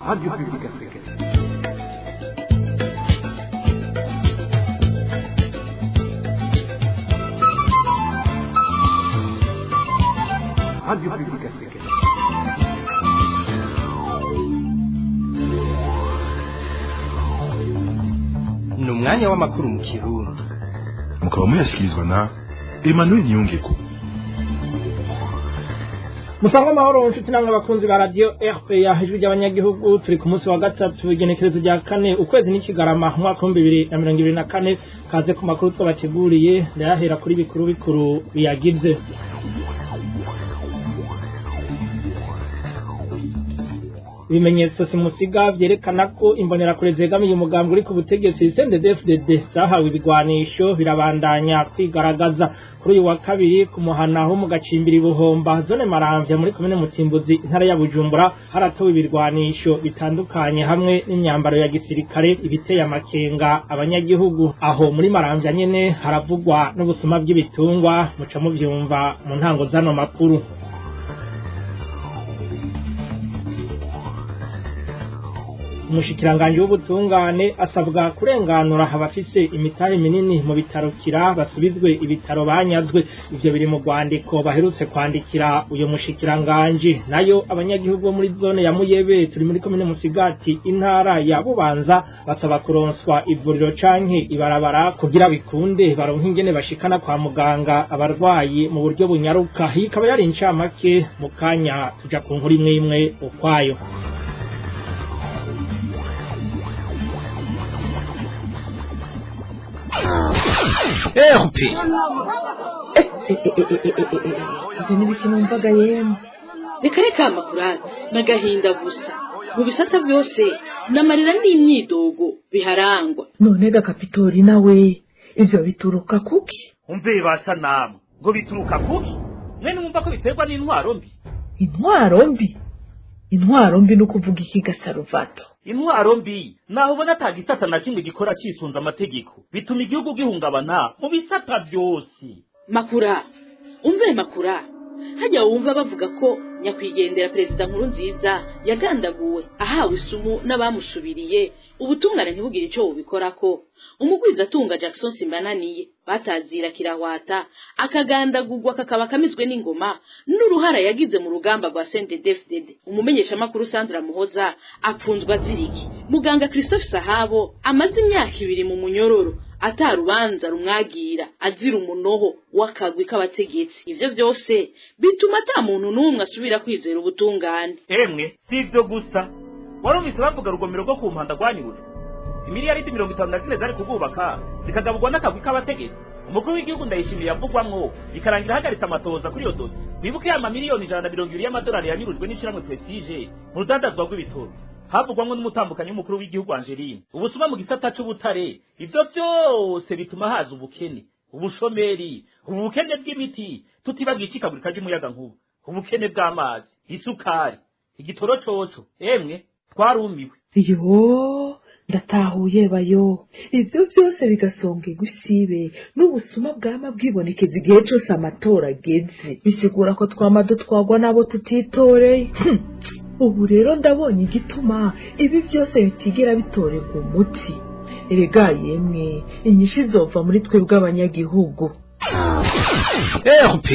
Radio Publique Africaine. Radio Publique Africaine. Ni umwanya w'amakuru mu Kirundi. Mukaba muyashyikirizwa na Emmanuel Niyongeko. Musangwa amahoro, nshuti namwe abakunzi ba Radio RPA, Ijwi ry'Abanyagihugu. Turi ku munsi wa gatatu, igenekerezo rya 4, ukwezi n'ikigarama, umwaka wa 2024. Kaze ku makuru twabateguriye. Ndayahera kuri bikuru bikuru biyagize. Ibimenyetso simusiga vyerekana ko imbonerakure zegamiye umugambi uri ku butegetsi CNDD-FDD zahawe ibigwanisho birabandanya kwigaragaza. Kuri uyu wa kabiri, ku muhana wo mu Gacimbiri Buhomba, zone Maramvya, muri komine Mutimbuzi, intara ya Bujumbura, haratowe ibirwanisho bitandukanye hamwe n'imyambaro ya gisirikare, ibiteye amakenga abanyagihugu. Aho muri Maramvya nyene haravugwa n'ubusuma bw'ibitungwa, muca muvyumva mu ntango zano makuru. Umushikiranganji w'ubutungane asabwa kurenganura abafise imitahe minini mu bitaro Kira, basubizwe ibitaro banyazwe. Ivyo biri mu rwandiko baherutse kwandikira uyo mushikiranganji. Nayo abanyagihugu bo muri zone ya Muyebe, turi muri komine Musigati, intara ya Bubanza, basaba kuronswa ivuriro canke ibarabara kugira bikunde baronke ingene bashikana kwa muganga abarwayi mu buryo bunyaruka. Iyi ikaba yari incamake. Mu kanya tuja ku nkuru imwe imwe ukwayo. RP. Ivyo ni numvaga yemwe. Reka reka, amakuru n'agahinda gusa. Mu bisata byose n'amarira n'imyidogo biharangwa. None ga Kapitori, nawe ivyo bituruka kuki? Umve basha namwe, ngo bituruka kuki? Mwene mwumva ko biterwa n'intwaro mbi. Intwaro mbi? Intwaro mbi ni ukuvuga iki Gasaruvato? Intwaro mbi naho ubona ata gisata na kimwe gikora cisunze amategeko, bituma igihugu gihungabana mu bisata vyose. Makura, umve makura, hajya wumva bavuga ko nyakwigendera Perezida Nkuru Nziza yagandaguwe ahawe isumu n'abamusubiriye, ubutungane ntibugire ico bubikorako. Umugwizatunga Jackson Simbananiye batazira Kirahwata akagandagurwa, kakaba kamizwe n'ingoma n'uruhara yagize mu rugamba rwa CNDD-FDD. Umumenyeshamakuru Sandra Muhoza apfunzwe aziriki. Muganga Christophe Sahabo amaze imyaka 2 mu munyororo atarubanza rumwagira, azira umunoho w'akagwi k'abategetsi. Ivyo vyose bituma ata muntu n'umwe asubira kwizera ubutungane. Emwe, si ivyo gusa. Warumvise bavuga rugomero rwo ku Mpanda rwanyurujwe, imiliyaridi 54 zari kubwubaka zikagaburwa n'akagwi k'abategetsi. Umukuru w'igihugu Ndayishimiye yavugwamwo, bikarangira ahagaritse amatohoza kuri iyo dosi. Wibuke ya mamiliyoni 120 y'amadolari yanyurujwe n'ishirahamwe Prestige mu rudandazwa rw'ibitoro, havugwamwo n'umutambukanyi w'umukuru w'igihugu Angeline. Ubusuma mu gisata c'ubutare, ivyo vyose bituma haza ubukene, ubushomeri, ubukene bw'imiti, tutibagiye icikagurika ry'umuyagankuba, ubukene bw'amazi, isukari, igitoro coco. Emwe, twarumiwe. Yo, ndatahuye bayo. Ivyo vyose bigasonga igusibe n'ubusuma bwama bwibonekeza igihe cose amatora ageze, bisigura ko twama dutwagwa n'abo tutitoreye. Ubu rero ndabonye igituma ibi byose bitigera bitorerwa umuti. Erega yemwe, inyishu izova muri twebwe abanyagihugu. RP.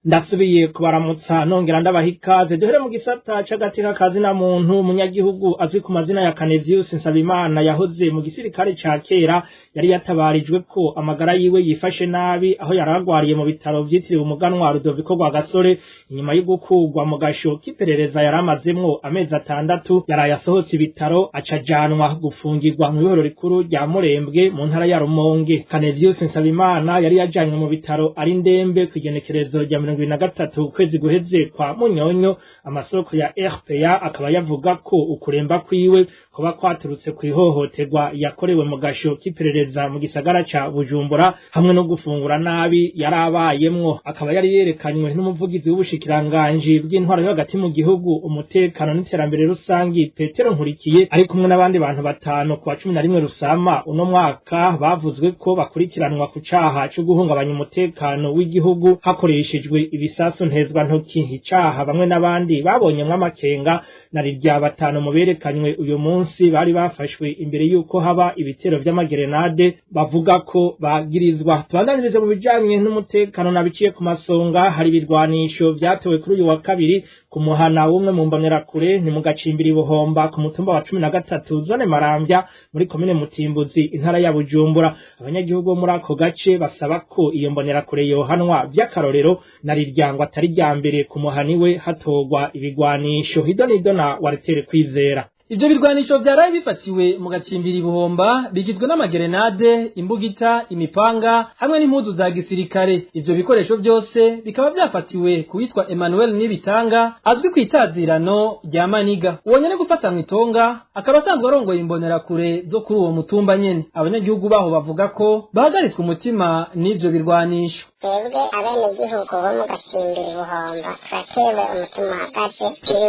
Ndasubiye kubaramutsa, nongera ndabaha ikaze. Duhere mu gisata c'agateka kazina muntu. Umunyagihugu azwi ku mazina ya Kanezius Nsabimana, yahoze mu gisirikare ca kera, yari yatabarijwe ko amagara yiwe yifashe nabi aho yaragwariye mu bitaro vyitiriwe umuganwa Rudoviko Rwagasore, inyuma yo gukurwa mu gasho k'iperereza yaramazemwo amezi 6, yaraye asohotse ibitaro, acajanwa gufungirwa mu ibihoro rikuru rya Murembwe mu ntara ya Rumonge. Kanezius Nsabimana yari yajanywe mu bitaro ari ndembe kw'igenekerezo rya 23 ukwezi guheze kwa Munyonyo. Amasoko ya RPA akaba yavuga ko ukuremba kwiwe kuba kwaturutse kw'ihohoterwa yakorewe mu gasho k'iperereza mu gisagara ca Bujumbura hamwe no gufungura nabi yarabayemwo. Akaba yari yerekanywe n'umuvugizi w'ubushikiranganji bw'intwaro yo hagati mu gihugu, umutekano n'iterambere rusangi, Petero Nkurikiye, ari kumwe n'abandi bantu batanu ku wa 11 Rusama uno mwaka, bavuzwe ko bakurikiranwa ku caha co guhungabanya umutekano w'igihugu hakoreshejwe ibisasu ntezwa ntoki. Icaha bamwe n'abandi babonyemwo amakenga na rirya batanu mu berekanywe uyu munsi bari bafashwe imbere yuko haba ibitero vy'amagerenade bavuga ko bagirizwa. Tubandanirize mu bijanye n'umutekano nabiciye ku masonga. Hari ibirwanisho vyatewe kuri uyu wa kabiri ku muhana w'umwe mu mbonerakure ni mu gacimbiri Buhomba ku mutumba wa 13 zone Maramvya muri komine Mutimbuzi intara ya Bujumbura. Abanyagihugu bo muri ako gace basaba ko iyo mbonerakure yohanwa vy'akarorero na riryango atari rya mbere ku muhani we hatorwa ibigwanisho. Hidonidona Waretere Kwizera. Ivyo birwanisho vyaraye bifatiwe mu gacimbiri Buhomba bigizwe n'amagerenade, imbugita, imipanga hamwe n'impuzu za gisirikare. Ivyo bikoresho vyose bikaba vyafatiwe kuwitwa Emmanuel Nibitanga azwi ku itazirano rya Maniga. Uwo nyene gufata mw'itonga akaba asanzwe arongoye imbonerakure zo kuri uwo mutumba nyene. Abanyagihugu baho bavuga ko bahagaritswe umutima n'ivyo birwanisho. Twebwe abenegihugu bo mu gacimbiri Buhomba turatewe umutima uhagaze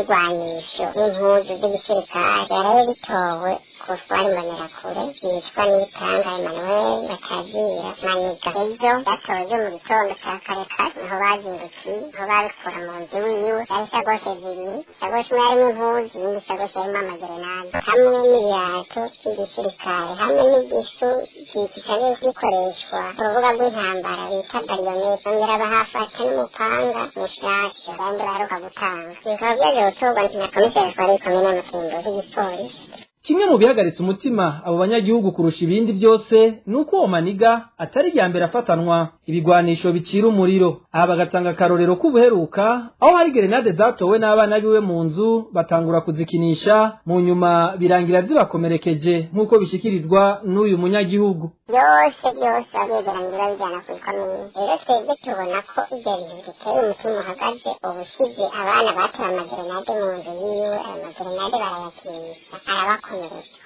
n'ibirwanisho n'impuzu z'igisirikare yaraye bitowe ku twari imbonerakure yitwa Nibitanga Emmanuel batazira Maniga. Ejo byatowe ejo mu gitondo ca kare kare niho bazindukiye, niho babikura mu nzu wiwe. Yari isagoshe zibiri, isagoshe imwe yarimwo impuzu, iyindi isagoshe yarimwo amagerenade hamwe n'ibirato vy'igisirikare hamwe n'igisu gisanzwe gikoreshwa ku rubuga rw'intambara bita bariyonete. Bongera bahafata n'umupanga mushasha abandi baheruka gutanga. Bikaba vyaje gutorwa na komiseri twari komine Mutimbuzi y'igipolisi. Kimwe mu bihagaritse umutima abo banyagihugu kurusha ibindi byose nuko uwo Maniga atari irya mbere afatanwa ibigwanisho bicira umuriro. Aha bagatanga akarorero k'ubuheruka aho hari gerenade zatowe n'abana biwe mu nzu batangura kuzikinisha, mu nyuma birangira zibakomerekeje nk'uko bishikirizwa n'uyu munyagihugu. Byose byose babyegeranyije babijyana ku ikomine. Rero twebwe tubona ko ibyo bintu biteye umutima uhagaze. Ubushize abana batoye amagerenade mu nzu yiwe, ayo magerenade barayakinisha arabakomeretsa.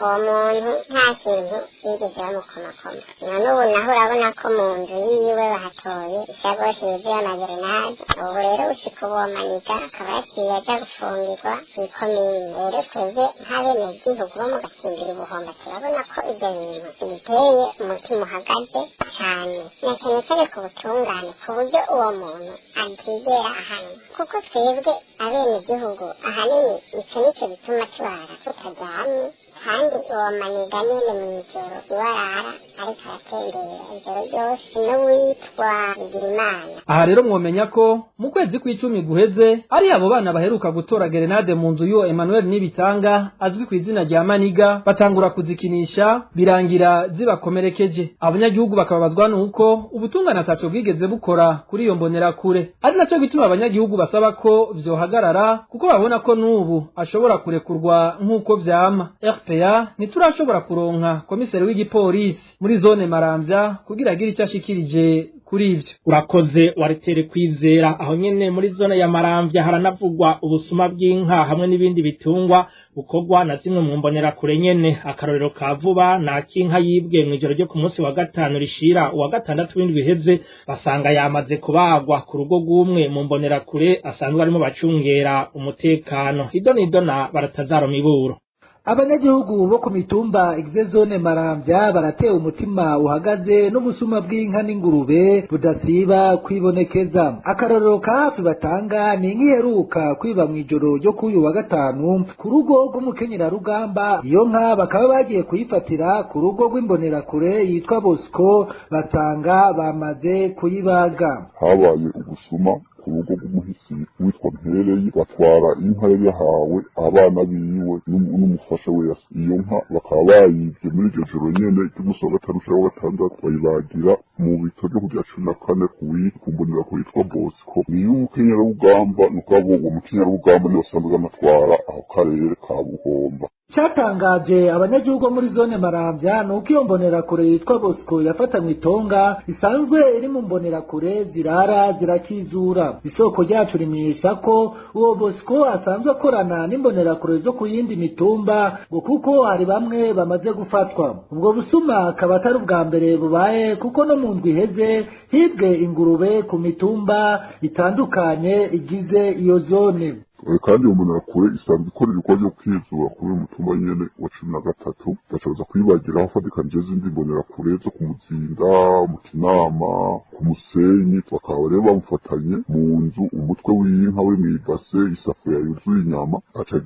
Uwo muntu nta kintu bigeze bamukomakoma. None ubu naho urabona ko mu nzu yiwe bahatoye ishagoshi yuzuye amagerenade. Ubu rero ushika uwo Maniga akaba yaciye aja gufungirwa kw'ikomine. Rero twebwe nk'abenegihugu bo mu gacimbiri Buhomba turabona ko ibyo bintu biteye umutima uhagaze cane, na cane cane ku butungane, ku buryo uwo muntu atigera ahanwa. Kuko twebwe abenegihugu ahanini ico nico gituma turara tutaryamye, kandi uwo Maniga nyene mw'ijoro iwe arara ariko aratembera ijoro ryose n'uwitwa Bigirimana. Aha rero mwomenya ko mu kwezi kw'icumi guheze ari abo bana baheruka gutora gerenade mu nzu y'uwo Emmanuel Nibitanga azwi ku izina rya Maniga batangura kuzikinisha birangira zibakomerekeje. Abanyagihugu bakababazwa nuko ubutungane ataco bwigeze bukora kuri iyo mbonerakure, ari naco gituma abanyagihugu basaba ko vyohagarara kuko babona ko n'ubu ashobora kurekurwa nk'uko vyama. RPA ntiturashobora kuronka komiseri w'igipolisi muri zone Maramvya kugira agire ico ashikirije kuri ivyo. Urakoze Waretere Kwizera. Aho nyene muri zone ya Maramvya haranavugwa ubusuma bw'inka hamwe n'ibindi bitungwa bukorwa na zimwe mu mbonerakure nyene. Akarorero ka vuba na k'inka yibwe mw'ijoro ryo ku munsi wa gatanu rishira uwa gatandatu w'indwi iheze, basanga yamaze kubagwa ku rugo rw'umwe mu mbonerakure asanzwe arimo bacungera umutekano. Idonidona Baratazaro Miburo. Abanyagihugu bo ku mitumba igize zone Maramvya baratewe umutima uhagaze n'ubusuma bw'inka n'ingurube budasiba kwibonekeza. Akarorero ka hafi batanga ni inka iheruka kwiba mw'ijoro ryo k'uyu wa gatanu ku rugo rw'umukenyerarugamba. Iyo nka bakaba bagiye kuyifatira ku rugo rw'imbonerakure yitwa Bosco, basanga bamaze kuyibaga. Habaye ubusuma ku rugo rw'umuhisi witwa Mpereye, batwara inka yari yahawe abana biwe n'umufasha we. Iyo nka bakaba bayibye muri iryo joro nyene ry'umunsi wa gatanu canke wa gatandatu, bayibagira mu bitaro vyo kurya 14 ku mbonerakure yitwa Bosco. Niyo umukenyerarugamba, ni ukuvuga uwo mukenyerarugamba niwe asanzwe anatwara aho karere ka Buhomba. Cyatangaje abanyagihugu bo muri zone Maramvya ni uko iyo mbonerakure yitwa Bosco yafatanywe itonga isanzwe iri mu mbonerakure zirara zirakizura. Isoko ryacu rimenyesha ko uwo Bosco asanzwe akorana n'imbonerakure zo ku yindi mitumba, ngo kuko hari bamwe bamaze gufatwa. Ubwo busuma akaba atari ubwa mbere bubaye, kuko no mu ndwi iheze hibwe ingurube ku mitumba itandukanye igize iyo zone. Kandi iyo mbonerakure isanzwe ikora ibikorwa vyo kwizura kuri uyu mutumba nyene wa 13, baca baza kuyibagiraho afatikanije izindi mbonerakure zo ku Muzinda, mu Kinama, ku Musenyi. Bakaba rero bamufatanye mu nzu umutwe w'inka uri mw'ibase, isafuriya yuzuye inyama, aca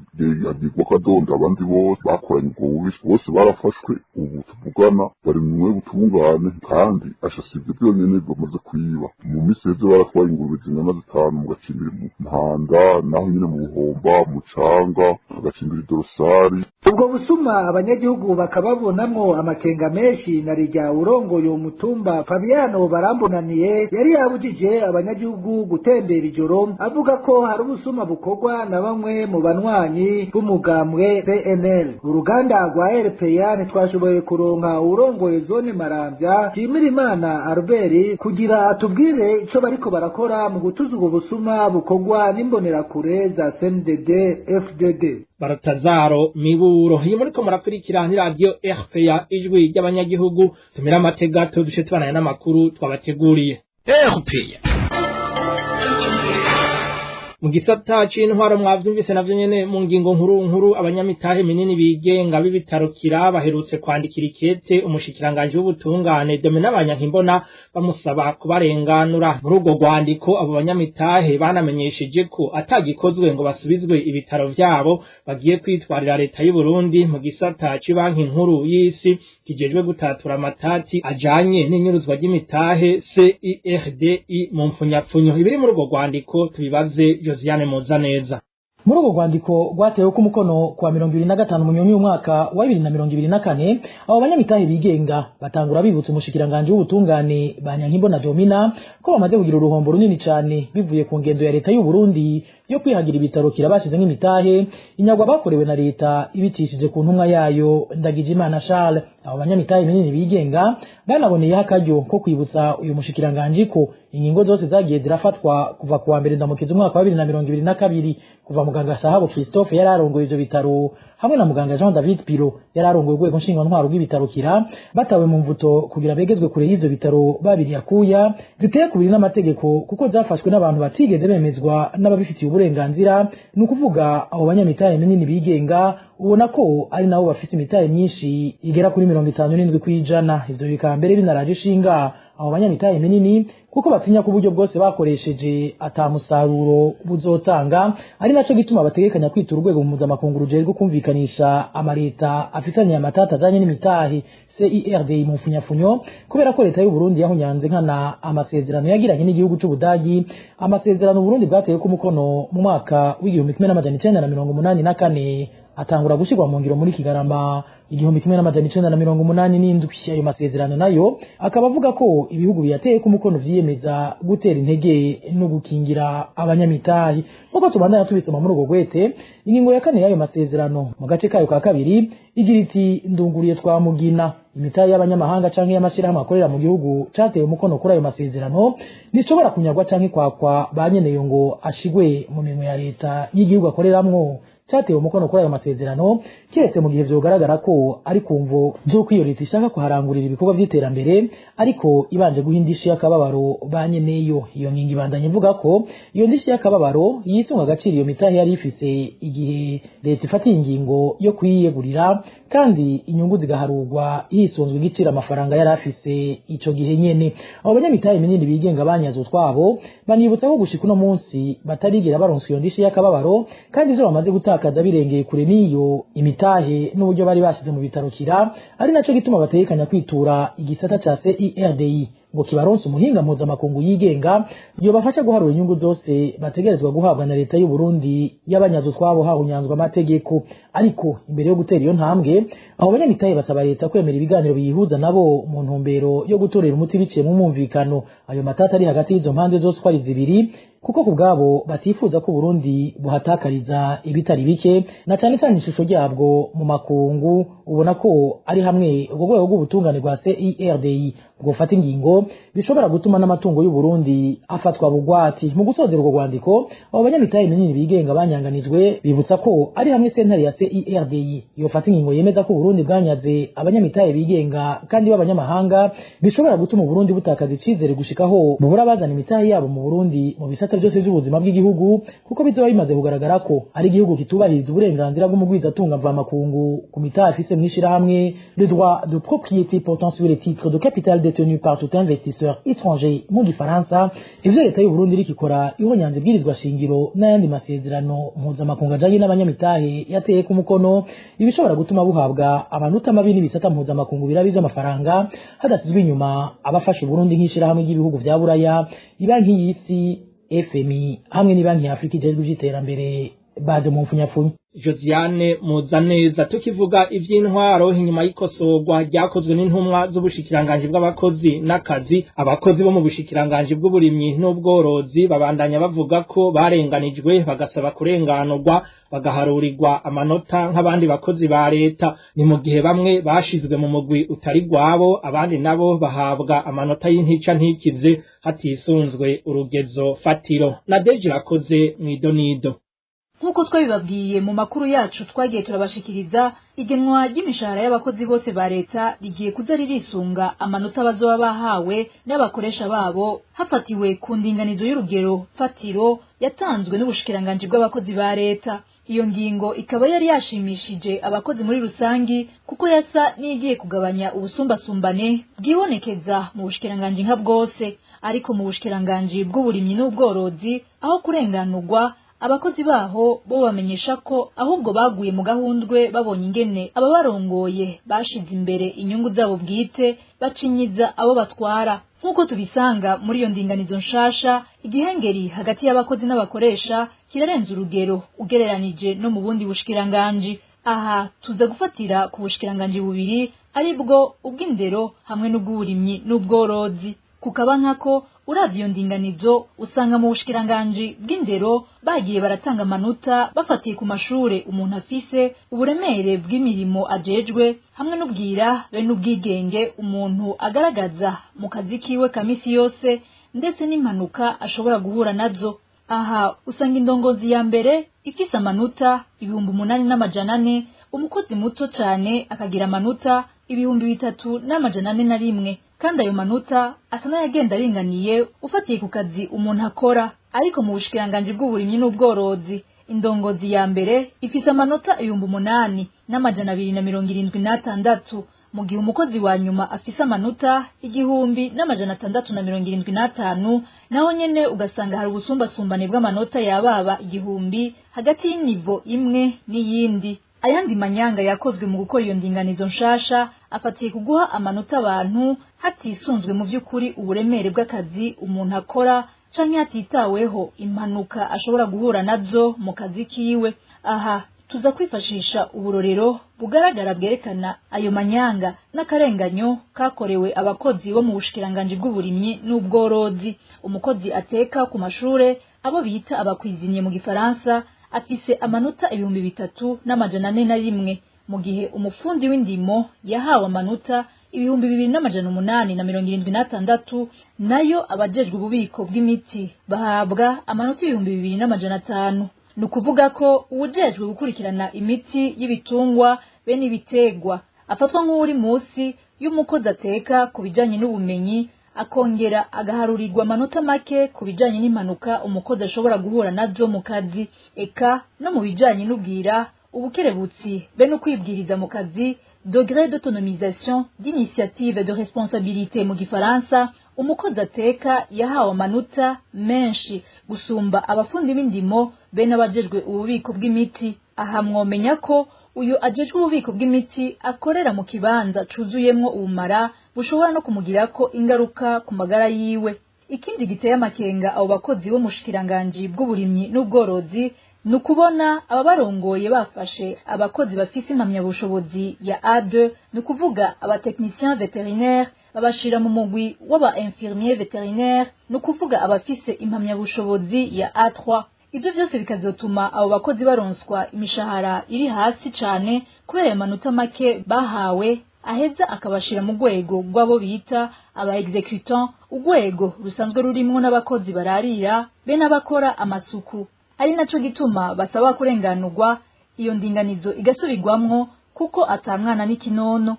agirwa akadonda. Abandi bose bakoranye ubwo bubisha bose barafashwe, ubu tuvugana bari mu minwe y'ubutungane. Kandi asha si ibyo byonyene bamaze kwiba, mu minsi iheze baratwaye ingurube zingana 5 mu gacimbiri mu Mpanda, naho nyene mu Buhomba, mu Canga, agacimbiri Dorosari. Ubwo busuma abanyagihugu bakababonamwo amakenga menshi, na rirya urongoye uwo mutumba Fabiano Barambonaniye yari yabujije abanyagihugu gutembera ijoro, avuga ko hari ubusuma bukorwa na bamwe mu banywanyi b'umugambwe CNL. Uruganda rwa RPA ntitwashoboye kuronka urongoye zone Maramvya Nshimirimana Albert kugira atubwire ico bariko barakora mu gutuza ubwo busuma bukorwa n'imbonerakure za CNDD FDD. Baratazaro Miburo, iyi muriko murakurikira ni radio RPA, ijwi ry'abanyagihugu. Tumira amatega tudushe tubananye n'amakuru twabateguriye. RPA. Mu gisata c'intwaro, mwavyumvise navyo nyene mu ngingo nkuru nkuru, abanyamitahe minini bigenga b'ibitaro Kira baherutse kwandikira ikete umushikiranganji w'ubutungane Domina Banyankimbona, bamusaba kubarenganura. Muri urwo rwandiko abo banyamitahe banamenyesheje ko atagikozwe ngo basubizwe ibitaro vyabo, bagiye kwitwarira leta y'u Burundi mu gisata c'Ibanki Nkuru y'Isi kijejwe gutatura amatati ajanye n'inyuruzwa ry'imitahe, CIRDI mu mpfunyapfunyo. Ibiri muri urwo rwandiko tubibaze Josiane Muzaneza. Muri urwo rwandiko rwatewe ko umukono kuwa 25 Munyonyi umwaka wa 2024, abo banyamitahe bigenga batangura bibutsa umushikiranganji w'ubutungane Banyankimbona Domina ko bamaze kugira uruhombo runini cane bivuye ku ngendo ya leta y'u Burundi yo kwihagira ibitaro Kira bashize nk'imitahe, inyagwa bakorewe na leta ibicishije ku ntumwa yayo Ndagijimana Charles. Abo banyamitahe minini bigenga banaboneyeho akaryo ko kwibutsa uyu mushikiranganji ko ingingo zose zagiye zirafatwa kuva kuwa 1 Ndamukiza umwaka wa 2022, kuva muganga Sahabo Christophe yari arongoye ivyo bitaro hamwe na muganga Jean David Piro yari arongoye urwego nshingwantwaro rw'ibitaro Kira batawe mu mvuto kugira begezwe kure y'ivyo bitaro babiri akuya, ziteye kubiri n'amategeko kuko zafashwe n'abantu batigeze bemezwa n'ababifitiye uburenganzira, ni ukuvuga abo banyamitahe minini bigenga, ubona ko ari nabo bafise imitahe myinshi igera kuri 57%. Ivyo bikaba mbere binaraje ishinga abo banyamitahe minini, kuko batinya ko uburyo bwose bakoresheje ata musaruro buzotanga, ari naco gituma bategekanya kwitura urwego mpuzamakungu rujejwe kumvikanisha amareta afitanye amatata ajanye n'imitahe, CIRDI mu mfunyafunyo, kubera ko leta y'u Burundi yahunyanze nkana amasezerano yagiranye n'igihugu c'Ubudagi, amasezerano Burundi bwateye ku mukono mu mwaka w'1984, atangura gushirwa mu ngiro muri Kigarama 1987. Ayo masezerano nayo akaba avuga ko ibihugu biyateye ku mukono vyiyemeza gutera intege no gukingira abanyamitahe. Nk'uko tubandanya tubisoma muri urwo rwete, ingingo ya 4 y'ayo masezerano mu gace kayo ka 2 igira iti: ndunguriye twamugina, imitahe y'abanyamahanga canke y'amashirahamwe akorera mu gihugu catewe umukono kuri ayo masezerano ntishobora kunyagwa canke kwakwa ba nyeneyo ngo ashigwe mu minwe ya leta y'igihugu akoreramwo cyatewe umukono kuri ayo masezerano, kiretse mu gihe vyogaragara ko ari kumvo z'uko iyo leta ishaka kuharangurira ibikorwa vy'iterambere, ariko ibanje guha indishi y'akababaro ba nyeneyo. Iyo ngingo ibandanya ivuga ko iyo ndishi y'akababaro yisunga agaciro iyo mitahe yari ifise igihe leta ifatiye ingingo yo kuyiyegurira, kandi inyungu zigaharurwa hisunzwe igiciro amafaranga yari afise ico gihe nyene. Abo banyamitahe minini bigenga banyaze utwabo banibutsa ko gushika uno munsi batarigera baronswa iyo ndishi y'akababaro, kandi ivyo bamaze gutakaza birengeye kure n'iyo imitahe n'uburyo bari bashize mu bitaro Kira, ari naco gituma bategekanya kwitura igisata ca CIRDI ngo kibaronse umuhinga mpuzamakungu yigenga yobafasha guharura inyungu zose bategerezwa guhabwa na leta y'u Burundi y'abanyazi utwabo hahunyanzwe amategeko. Ariko imbere yo gutera iyo ntambwe, abo banyamitahe basaba leta kwemera ibiganiro biyihuza nabo mu ntumbero yo gutorera umuti biciye mu mwumvikano ayo matata ari hagati y'izo mpande zose uko ari zibiri, kuko ku bwabo batifuza ko Burundi buhatakariza ibitari bike, na cane cane ishusho ryabwo mu makungu. Ubona ko ari hamwe ubwo rwego rw'ubutungane rwa CIRDI bwofata ingingo bishobora gutuma n'amatungo y'u Burundi afatwa bugwati. Mu gusozera urwo rwandiko, abo banyamitahe minini bigenga banyanganijwe bibutsa ko ari hamwe sentare ya CIRDI yofata ingingo yemeza ko Burundi bwanyaze abanyamitahe bigenga kandi b'abanyamahanga, bishobora gutuma Burundi butakaza icizere gushikaho bubura bazana imitahe yabo mu Burundi mu bisata bisata byose by'ubuzima bw'igihugu, kuko bizoba bimaze kugaragara ko ari igihugu kitubahiriza uburenganzira bw'umugwizatunga mvamakungu ku mitahe afise mw'ishirahamwe, le droit de propriété portant sur les titres de capital détenus par tout investisseur étranger mu gifaransa. Ivyo leta y'u Burundi iriko ikora ihonyanze ibwirizwa shingiro n'ayandi masezerano mpuzamakungu ajanye n'abanyamitahe yateye ku mukono, ibishobora gutuma buhabwa amanota mabi n'ibisata mpuzamakungu birabi vy'amafaranga, hadasizwe inyuma abafasha Uburundi nk'ishirahamwe ry'ibihugu vya Buraya, ibanki y'isi FMI hamwe n'ibanki ya Afrika ijejwe ivy'iterambere baje mu mfunyapfunyo. Josiane Muzaneza. Tukivuga ivy'intwaro, inyuma y'ikosorwa ryakozwe n'intumwa z'ubushikiranganji bw'abakozi n'akazi, abakozi bo mu bushikiranganji bw'uburimyi n'ubworozi babandanya bavuga ko barenganijwe, bagasaba kurenganurwa bagaharurirwa amanota nk'abandi bakozi ba leta. Ni mu gihe bamwe bashizwe mu mugwi utari gwabo, abandi nabo bahabwa amanota y'intica ntikize hatisunzwe urugezo fatiro. Na Deje Irakoze mw'idonido. Nk'uko twabibabwiye mu makuru yacu twagiye turabashikiriza, igenwa ry'imishahara y'abakozi bose ba leta rigiye kuza ririsunga amanota bazoba bahawe n'abakoresha babo, hafatiwe ku ndinganizo y'urugero fatiro yatanzwe n'ubushikiranganji bw'abakozi ba leta. Iyo ngingo ikaba yari yashimishije abakozi muri rusangi, kuko yasa n'igiye kugabanya ubusumbasumbane bwibonekeza mu bushikiranganji nka bwose. Ariko mu bushikiranganji bw'uburimyi n'ubworozi, aho kurenganurwa, abakozi baho bo bamenyesha ko ahubwo baguye mu gahundwe babonye ingene ababarongoye bashize imbere inyungu zabo bwite, bacinyiza abo batwara. Nk'uko tubisanga muri iyo ndinganizo nshasha, igihengeri hagati y'abakozi n'abakoresha kirarenze urugero ugereranije no mu bundi bushikiranganji. Aha tuza gufatira ku bushikiranganji bubiri, aribwo ubw'indero hamwe n'ubw'uburimyi n'ubworozi. Kukaba nkako uravye iyo ndinganizo, usanga mu bushikiranganji bw'indero bagiye baratanga amanota bafatiye ku mashure umuntu afise, uburemere bw'imirimo ajejwe, hamwe n'ubwira be n'ubwigenge umuntu agaragaza mu kazi kiwe ka misi yose, ndetse n'impanuka ashobora guhura nazo. Aha usanga indongozi ya mbere ifise amanota 8400, umukozi muto cane akagira amanota 3401, kandi ayo manota asa n'ayagenda aringaniye ufatiye ku kazi umuntu akora. Ariko mu bushikiranganji bw'uburimyi n'ubworozi, indongozi ya mbere ifise amanota 8276, mu gihe umukozi wa nyuma afise amanota 1675. Naho nyene ugasanga hari ubusumbasumbane bw'amanota yababa 1000 hagati y'inivo imwe n'iyindi. Ayandi manyanga yakozwe mu gukora iyo ndinganizo nshasha afatiye kuguha amanota abantu hatisunzwe mu vy'ukuri uburemere bw'akazi umuntu akora, canke hatitaweho impanuka ashobora guhura nazo mu kazi kiwe. Aha tuza kwifashisha uburorero bugaragara bwerekana ayo manyanga n'akarenganyo kakorewe abakozi bo mu bushikiranganji bw'uburimyi n'ubworozi. Umukozi ateka ku mashure, abo bita abakwizinye mu gifaransa, afise amanota 3401, mu gihe umufundi w'indimo yahawe amanota 2876, nayo abajejwe ububiko bw'imiti bahabwa amanota 2500. Ni ukuvuga ko uwujejwe gukurikirana imiti y'ibitungwa be n'ibitegwa afatwa nk'uri munsi y'umukozi ateka ku bijanye n'ubumenyi, akongera agaharurirwa amanota make ku bijanye n'impanuka umukozi ashobora guhura nazo mu kazi, eka no mu bijanye n'ubwira, ubukerebutsi be no kwibwiriza mu kazi, degré d'autonomisation, d'initiative, de responsabilité mu gifaransa. Umukozi ateka yahawe amanota menshi gusumba abafundi b'indimo be n'abajejwe ububiko bw'imiti. Aha mwomenya ko uyu ajejwe ububiko bw'imiti akorera mu kibanza cuzuyemwo ubumara bushobora no kumugirako ingaruka ku magara yiwe. Ikindi giteye amakenga abo bakozi bo mu bushikiranganji bw'uburimyi n'ubworozi ni ukubona ababarongoye bafashe abakozi bafise impamyabushobozi ya A2, ni ukuvuga abatechnicien vétérinaire, babashira mu mugwi w'aba infirmier vétérinaire, ni ukuvuga abafise impamyabushobozi ya A3. Ivyo vyose bikazotuma abo bakozi baronswa imishahara iri hasi cane kubera ayo manota make bahawe, aheza akabashira mu rwego rw'abo bita aba exécutant, urwego rusanzwe rurimwo n'abakozi bararira be n'abakora amasuku. Ari naco gituma basaba kurenganurwa, iyo ndinganizo igasubirwamwo, kuko atamwana n'ikinono.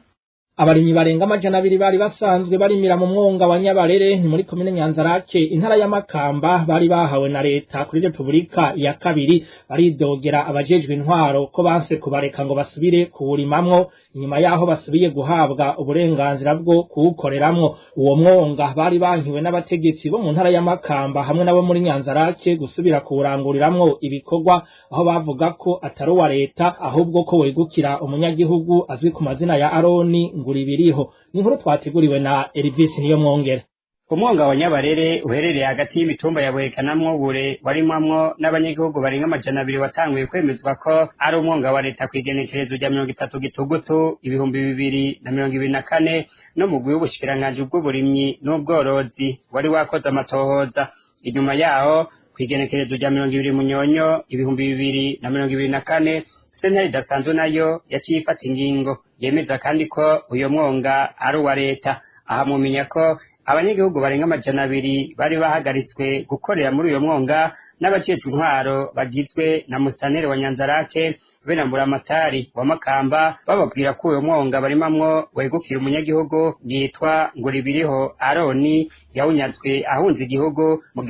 Abarimyi barenga 200 bari basanzwe barimira mu mwonga wa Nyabarere ni muri komine Nyanzarake, intara ya Makamba, bari bahawe na leta kuri Republika ya kabiri, baridogera abajejwe intwaro ko banse kubareka ngo basubire kuwurimamwo inyuma yaho basubiye guhabwa uburenganzira bwo kuwukoreramwo. Uwo mwonga bari bankiwe n'abategetsi bo mu ntara ya Makamba hamwe nabo muri Nyanzarake gusubira kuwuranguriramwo ibikorwa, aho bavuga ko atari uwa leta ahubwo ko wegukira umunyagihugu azwi ku mazina ya Aroni Nguribiriho. Ni inkuru twateguriwe na Elvis niyo mwongere. Umwonga wa Nyabarere uherereye hagati y'imitumba ya Buheka na Mwobure warimwamwo n'abanyagihugu barenga 200 watanguye kwemezwa ko ari umwonga wa leta kw'igenekerezo rya 30 Gitugutu 2024 n'umugwi w'ubushikiranganji bw'uburimyi n'ubworozi wari wakoze amatohoza. Inyuma yaho kw'igenekerezo rya 20 Munyonyo 2024 sentare idasanzwe nayo yaciye ifata ingingo yemeza kandi ko uyo mwonga ari uwa leta. Aha mumenya ko abanyagihugu barenga 200 bari bahagaritswe gukorera muri uyo mwonga n'abajejwe intwaro bagizwe na Mustaneri wa Nyanzarake be na Buramatari wa Makamba, bababwira ko uyo mwonga barimamwo wegukira umunyagihugu yitwa Nguribiriho Aroni yawunyazwe ahunze igihugu mu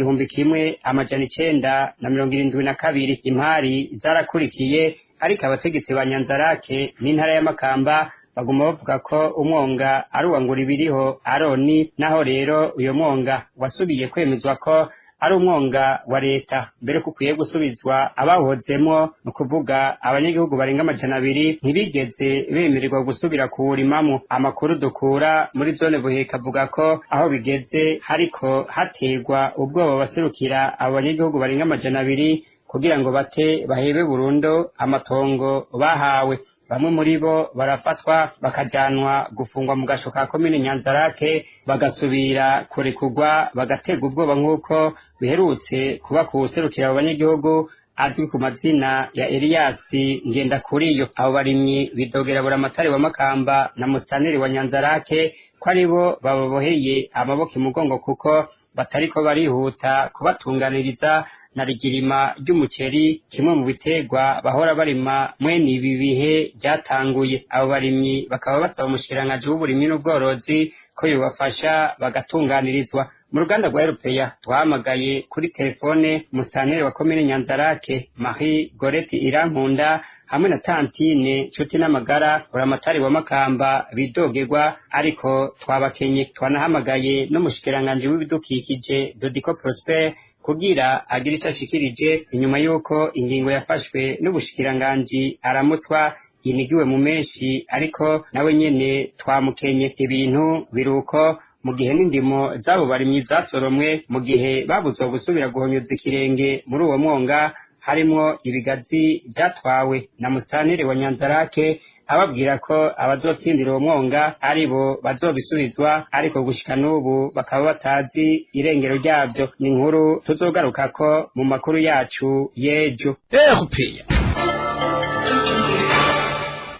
1972. Impari zarakurikiye, ariko abategetsi ba Nyanzarake n'intara ya Makamba baguma bavuga ko umwonga ari uwa Nguribiriho Aroni. Naho rero uyo mwonga wasubiye kwemezwa ko ari umwonga wa leta mbere ko ukwiye gusubizwa abawuhozemwo, ni ukuvuga abanyagihugu barenga 200 ntibigeze bemererwa gusubira kuwurimamwo. Amakuru dukura muri zone Buheka avuga ko aho bigeze hariko haterwa ubwoba baserukira abo banyagihugu barenga 200 kugira ngo bate bahebe burundu amatongo bahawe. Bamwe muri bo barafatwa bakajanwa gufungwa mu gasho ka komine Nyanzarake, bagasubira kurekurwa bagaterwa ubwoba nk'uko biherutse kuba kuwuserukira abo banyagihugu azwi ku mazina ya Elias Ngendakuriyo. Abo barimyi bidogera Buramatari wa Makamba na Mustaneri wa Nyanzarake ko aribo bababoheye amaboko imugongo kuko batariko barihuta kubatunganiriza na rigirima ry'umuceri, kimwe mu biterwa bahora barima mwene ibi bihe ryatanguye. Abo barimyi bakaba basaba umushikiranganji w'uburimyi n'ubworozi ko yobafasha bagatunganirizwa. Mu ruganda rwa Eropeya twahamagaye kuri telefone Mustaneri wa komine Nyanzarake Marie Goretti Irankunda hamwe na Tantine Nshuti n'Amagara Buramatari wa Makamba bidogerwa, ariko twabakenye. Twanahamagaye n'umushikiranganji w'ibidukikije Dodiko Prosper kugira agire ico ashikirije inyuma y'uko ingingo yafashwe n'ubushikiranganji aramutswa inigiwe mu menshi, ariko nawe nyene twamukenye. Ibintu biruko mu gihe n'indimo z'abo barimyi zasoromwe mu gihe babuzwa gusubira guhonyoza ikirenge muri uwo mwonga, harimwo ibigazi vyatwawe na Mustaneri wa Nyanzarake ababwira ko abazotsindira uwo mwonga aribo bazobisubizwa, ariko gushika n'ubu bakaba batazi irengero ryavyo. Ni inkuru tuzogarukako mu makuru yacu y'ejo.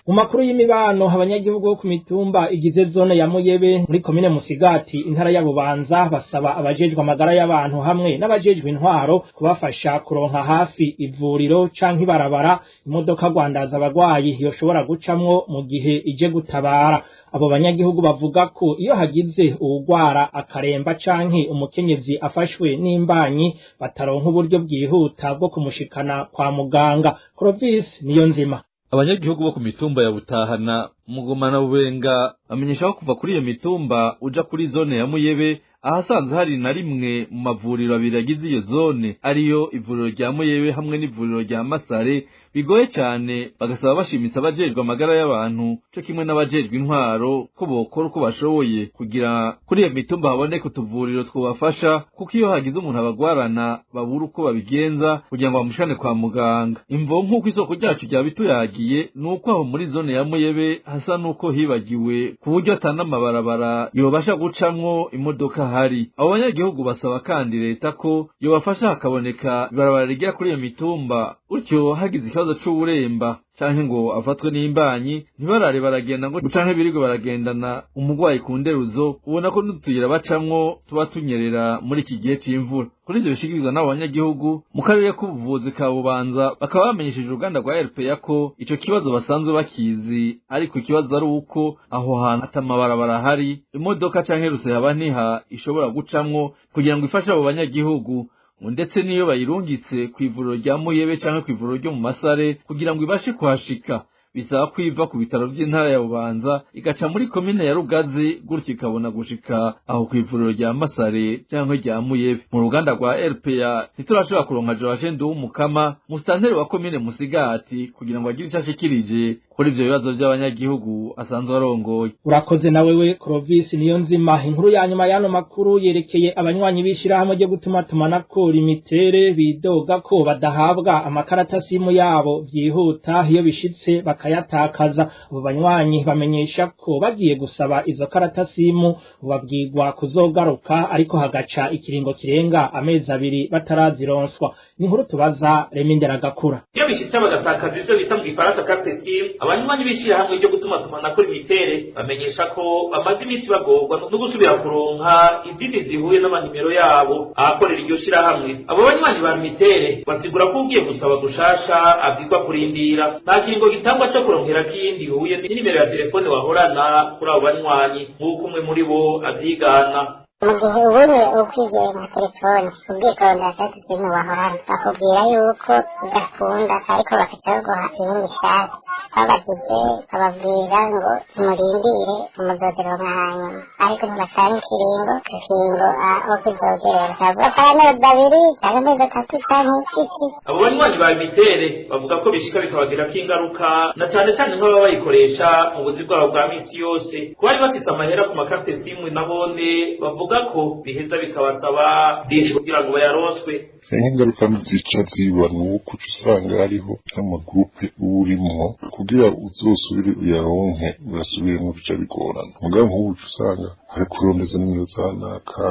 Mu makuru y'imibano, abanyagihugu bo ku mitumba igize zone ya Muyebe muri komine Musigati, intara ya Bubanza, basaba abajejwe amagara y'abantu hamwe n'abajejwe intwaro kubafasha kuronka hafi ivuriro canke ibarabara imodoka rwandaza abagwayi yoshobora gucamwo mu gihe ije gutabara. Abo banyagihugu bavuga ko iyo hagize uwugwara akaremba canke umukenyezi afashwe n'imbanyi bataronka uburyo bwihuta bwo kumushikana kwa muganga. Clovis niyo nzima. Abanyagihugu bo ku mitumba ya Butahana, Mugoma na Bubenga bamenyesha ko kuva kuri iyo mitumba uja kuri zone ya Muyebe ahasanzwe hari na rimwe mu mavuriro abiri agize iyo zone, ariyo ivuriro rya Muyebe hamwe n'ivuriro rya Masare, bigoye cyane. Bagasaba bashimitse abajejwe amagara y'abantu co kimwe n'abajejwe intwaro ko bokora uko bashoboye kugira kuri iyo mitumba haboneke utuvuriro twobafasha, kuko iyo hagize umuntu abagwarana babura uko babigenza kugira ngo bamushikane kwa muganga. Imvo nk'uko isoko ryacu ryabituyagiye ni uko aho muri zone ya Muyebe hasa n'uko hibagiwe ku buryo atanamabarabara yobasha gucamwo imodoka hari. Abo banyagihugu basaba kandi leta ko yobafasha hakaboneka ibarabara rigera kuri iyo mitumba Utyo hagize ikibazo c'uburemba canke ngo afatwe n'imbanyi, ntibarare baragenda ngo canke birirwe baragendana umurwayi ku nderuzo. Ubona ko n'utuyira bacamwo tuba tunyerera muri iki gihe c'imvura. Kuri ivyo bishikirizwa n'abo banyagihugu mu karere k'ubuvuzi ka Bubanza, bakaba bamenyesheje uruganda rwa RPA ko ico kibazo basanzwe bakizi, ariko ikibazo ari uko aho hantu atamabarabara ahari, imodoka canke rusehaba ntiha ishobora gucamwo kugira ngo ifashe abo banyagihugu, ndetse n'iyo bayirungitse kw'ivuriro rya Muyebe canke kw'ivuriro ryo mu Masare, kugira ngo ibashe kuhashika bisaba kwiva ku bitaro vy'intara ya Bubanza igaca muri komine ya Rugazi, gutyo ikabona gushika aho kw'ivuriro rya Masare canke rya Muyebe. Mu ruganda rwa RPA ntiturashobora kuronka Joachim Nduwumukama, musitanteri wa komine Musigati, kugira ngo agire ico ashikirije kuri ivyo bibazo vy'abanyagihugu asanzwe arongoye. Urakoze na wewe, Clovis niyo nzima. Inkuru ya nyuma y'ano makuru yerekeye abanywanyi b'ishirahamwe ryo gutumatumanako Lumitel, bidoga ko badahabwa amakarata simu yabo vyihuta iyo bishitse bakayatakaza. Abo banywanyi bamenyesha ko bagiye gusaba izo karata simu babwirwa kuzogaruka, ariko hagaca ikiringo kirenga amezi 2 batarazironswa. Ni inkuru tubaza Remindera Gakura. Iyo bishitse bagatakaza ivyo bita mu gifaransa carte SIM, abanywanyi b'ishirahamwe ryo gutumatumanako Lumitel bamenyesha ko bamaze iminsi bagorwa no gusubira kuronka izindi zihuye n'amanimero yabo ahakorera iryo shirahamwe. Abo banywanyi ba Lumitel basigura ko ugiye gusaba gushasha abwirwa kurindira, nta kiringo gitangwa co kuronkera kindi bihuye n'inimero ya telefone wahorana kuri abo banywanyi, nk'uko umwe muri bo avyigana. Mu gihe ubonye ukwivye nka telefone ugiye kurondera carte SIM wahorana, bakubwira yuko udakunda, ariko bakaca baguha iyindi nshasha. Babajije bababwira ngo murindire umuzozironka hanyuma, ariko ntibatanga ikiringo. Ico kiringo aho kizogerera bavuga ko ari amezi 2 canke amezi 3 canke iki. Abo banywanyi ba Lumitel bavuga ko bishika bikabagirako ingaruka, na cane cane nk'ababa bayikoresha mu buzi bwabo bwa misi yose. Ku bari bafise amahera ku makarte SIM nabone bavuga ko biheza bikabasaba vyinshi kugira ngo bayaronswe. Ingaruka zica ziba ni uko uca usanga hariho nk'amagurupe uba urimwo, kugira uzosubire uyaronke urasubiremwo bica bigorana. Mugabo nk'ubu uca usanga hari kurondeza nimero za naka,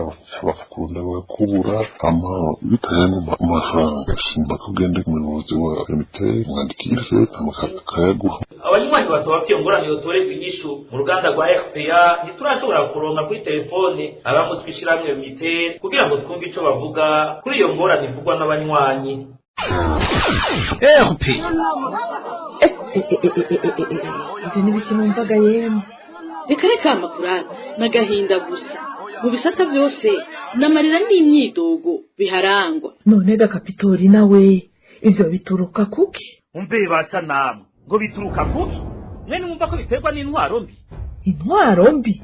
bakakurondera bakakubura, hama bitaye amafaranga shima ko ugende ku muyobozi wa Lumitel umwandikire hama akayaguha. Abanywanyi basaba ko iyo ngorane yotorerwa inyishu. Mu ruganda rwa RPA ntiturashobora kuronka kuri telefone abamutwe ishirahamwe Lumitel kugira ngo twumve ico bavuga kuri iyo ngorane ivugwa n'abanywanyi. RP Ivyo ni ibiki numvaga yemwe? Reka reka, Makurata, n'agahinda gusa. Mu bisata vyose n'amarira n'imyidogo biharangwa. None ga Kapitori nawe, ivyo bituruka kuki? Umve basha namwe, ngo bituruka kuki? Mwene mwumva ko biterwa n'intwaro mbi. Intwaro mbi?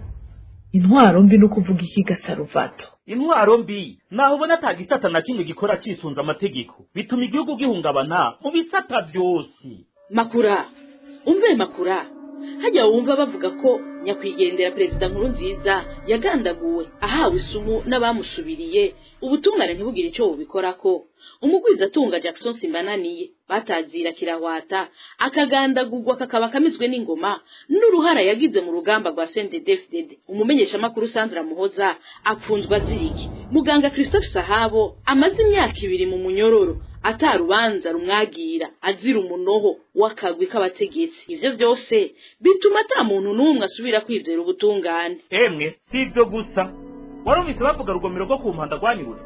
Intwaro mbi no kuvuga iki Gasaruvato? Intwaro mbi naho ubona ata gisata na kimwe gikora cisunze amategeko, bituma igihugu gihungabana mu bisata vyose. Makura, umve Makura, hajya wumva bavuga ko nyakwigendera perezida Nkurunziza yagandaguwe ahawe isumu n'abamusubiriye, ubutungane ntibugire ico bubikorako. Umugwizatunga Jackson Simbananiye batazira kirahwata akagandagurwa kakaba kamizwe n'ingoma n'uruhara yagize mu rugamba rwa CNDD-FDD. Umumenyeshamakuru Sandra Muhoza apfunzwe azirike. Muganga Christophe Sahabo amaze imyaka 2 mu munyororo atarubanza rumwagira, azira umunoho w'akagwi k'abategetsi. Ivyo vyose bituma ata muntu n'umwe asubira kwizera ubutungane. Emwe si ivyo gusa, warumvise bavuga rugomero rwo ku Mpanda rwanyurujwe,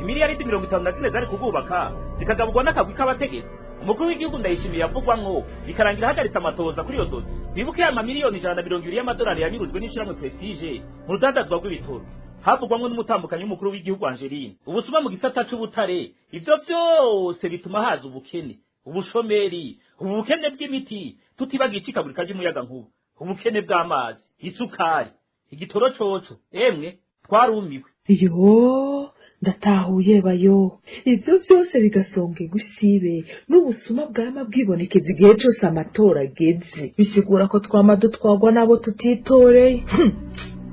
imiliyaridi 54 zari kugubaka zikagaburwa n'akagwi k'abategetsi. Umukuru w'igihugu Ndayishimiye yavugwamwo bikarangira ahagaritse amatoza kuri iyo dosi. Bibuke ya mamiliyoni 120 y'amadolari yanyurujwe n'ishirahamwe Prestige mu rudandazwa rw'ibitoro, havugwamwo n'umutambukanyi w'umukuru w'igihugu Angeline. Ubusuma mu gisata c'ubutare, ivyo vyose bituma haza ubukene, ubushomeri, ubukene bw'imiti, tutibagiye icikagurika ry'umuyagankuba, ubukene bw'amazi, isukari, igitoro coco. Emwe twarumiwe. Yo, ndatahuye bayo. Ivyo vyose bigasonga gusibe n'ubusuma bwama bwibonekeza igihe cose amatora ageze, bisigura ko twama dutwagwa n'abo tutitoreye.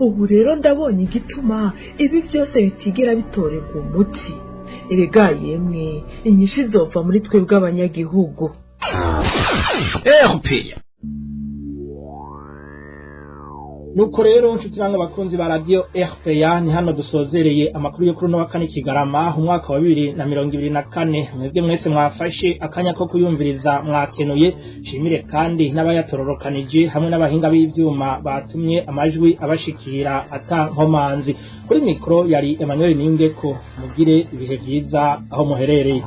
Ubu rero ndabonye igituma ibi vyose bitigera bitorerwa umuti. Erega yemwe, inyishu izova muri twebwe abanyagihugu. RP. Nuko rero nshuti namwe bakunzi ba Radio RPA, ni hano dusozereye amakuru yo kuri uno wa kane Kigarama umwaka wa 2024. Mwebwe mwese mwafashe akanya ko kuyumviriza mwakenuye. Shimire kandi n'abayatororokanije hamwe n'abahinga b'ivyuma batumye amajwi abashikira ata nkomanzi. Kuri mikro yari Emmanuel Niyungeko. Mugire ibihe vyiza aho muherereye.